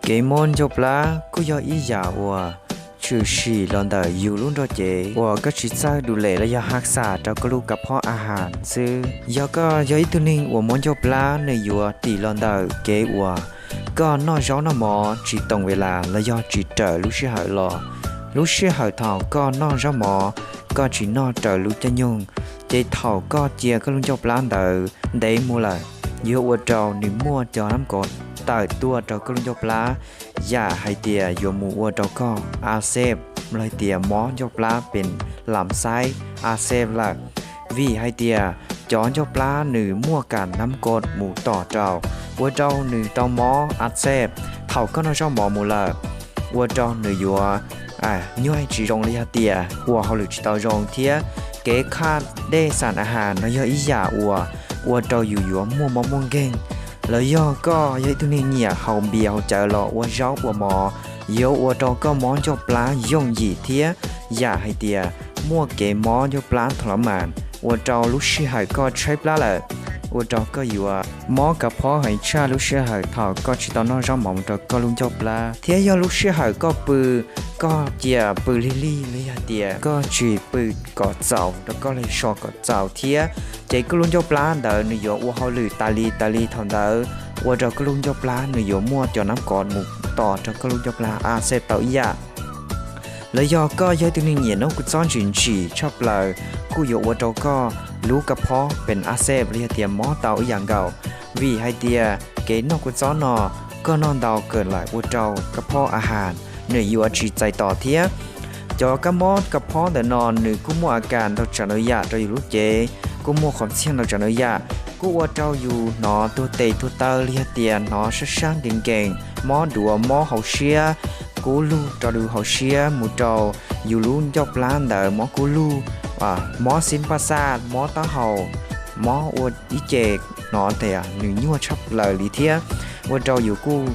Kev mob ncauj plab kuj yog ib yam uas tshwm sim los ntawm yus lub nrog cev uas koj tsis txawj du lem los yog has xas rau koj lub kav phob a has xwb. Yog koj yog ib tug neeg uas mob ncauj plab, nws yuav tim los ntawm kev uas koj noj zaub noj mov tsis toom ve las los yog tsis raws lub sij hawm los. Lub sij hawm thaum koj noj zaub mov, koj tsis noj raws lub caij nyoog, ces thaum koj cia koj lub ncauj plab ntawd ntev mus lawm, yuav ua rau nws muaj cov nab kov tawm tuaj rau koj lub ncauj plab, yam hais tias yuav mus ua rau koj a xej los hais tias mob ncauj plab pes lam xaib a xej lawm. Vim hais tias cov ncauj plab nws muaj kas nab kov mus tom rau, ua rau nws tau mob a xej thaum koj noj zaub mov mus lawm, ua rau nws yuav nyuaj tsis zoo li yog tias ua hauj lwm tsis tau zoo thiab. Kev khaj dej xam a has no yog ib yam uas ua rau yus yuav muaj mob muaj nkeeg. Los yog koj yog ib tug neeg nyiam haus npias haus cawv los ua zaub ua mov, yuav ua rau koj mob ncauj plab yooj yim thiab. Yam hais tias muaj kev mob ncauj plab thaum lab mas, ua rau lub sij hawm koj tshaib plab lawm, ua rau koj yuav mob kav phob heev tshaj lub sij hawm thaum koj tsis tau noj zaub mov mus rau koj lub ncauj plab. Thiab yog lub sij hawm koj pw, koj cia pw lig lig los yog tias koj tsis pw kom txaus rau koj li so kom txaus thiab, ces koj lub ncauj plab ntawd nws yuav ua hauj lwm tas li tas li thaum ntawd, ua rau koj lub ncauj plab nws yuav muaj cov nab kov mus tom rau koj lub ncauj plab a xej tau ib yam. Los yog koj yog ib tug neeg nyiam noj kua txob ntsim ntsim tshaj plaws, kuj yuav ua rau koj lub kav phob pes a xej los yog tias mob tau ib yam nkaus. Vim hais tias kev noj kua txob no, koj noj ntau kawg lawm ua rau kav phob a has nws yuav tsis txais tos thiab. Cov kab mob kav phob ntawm no nws kuj muaj a kas ntau tsav ntau yam rau yus lub cev, kuj muaj qhov txhiaj ntau tsav ntau yam, kuj ua rau yus hnov tuag tes tuag taw los yog tias hnov sab sab nkees nkees, mob duav mob hauv siab, kub lug rau lub hauv siab mus rau yus lub ncauj plab ntawd mob kub lug, mob xib paj xaj, mob taub hau, mob ua ib ce, hnov tias nws nyuaj tshaj plaws li thiab, ua rau yus kuj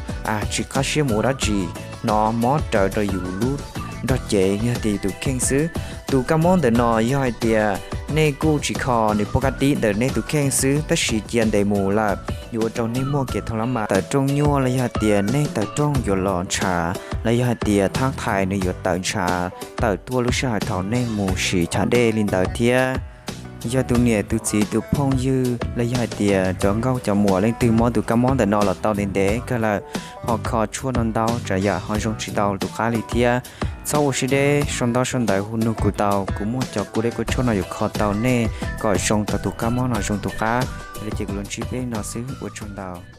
tsis qab siab mus ua dab tsi, hnov mob rawv rau yus lub nrog cev yog tias yus tus kheej xwb. Tus kab mob ntawm no yog hais tias nej kuj tsis kho nws poj kab tib ntawm nej tus kheej xwb, tab sis cia ntev mus lawm yuav ua rau nej muaj kev thaum lab mas tawm rooj nyuaj los yog hais tias nej tawm rooj yuav los ntshav, los yog hais tias thab thais nws yuav tawm ntshav tawm tuaj lub sij hawm thaum nej mus siv chav dej li ntawd thiab. Yog tus niam tus txiv tus phooj ywg los yog hais tias cov nkauj cov muam leej twg mob tus kab mob ntawm no los tau ntev ntev kawg lawm, ho kho tshuaj no ntau tsam yam ho zoo tsis tau tus qab li thiab. Txhob ua siab deb, sau ntaub sau ntawv hu nug kuv tau, kuv muaj cov kua dej kua tshuaj no yuav kho tau nej kom zoo tau tus kab mob no zoo tus qab. Yog li ces kuv los ntsib peb no xwb, ua tsaug ntau.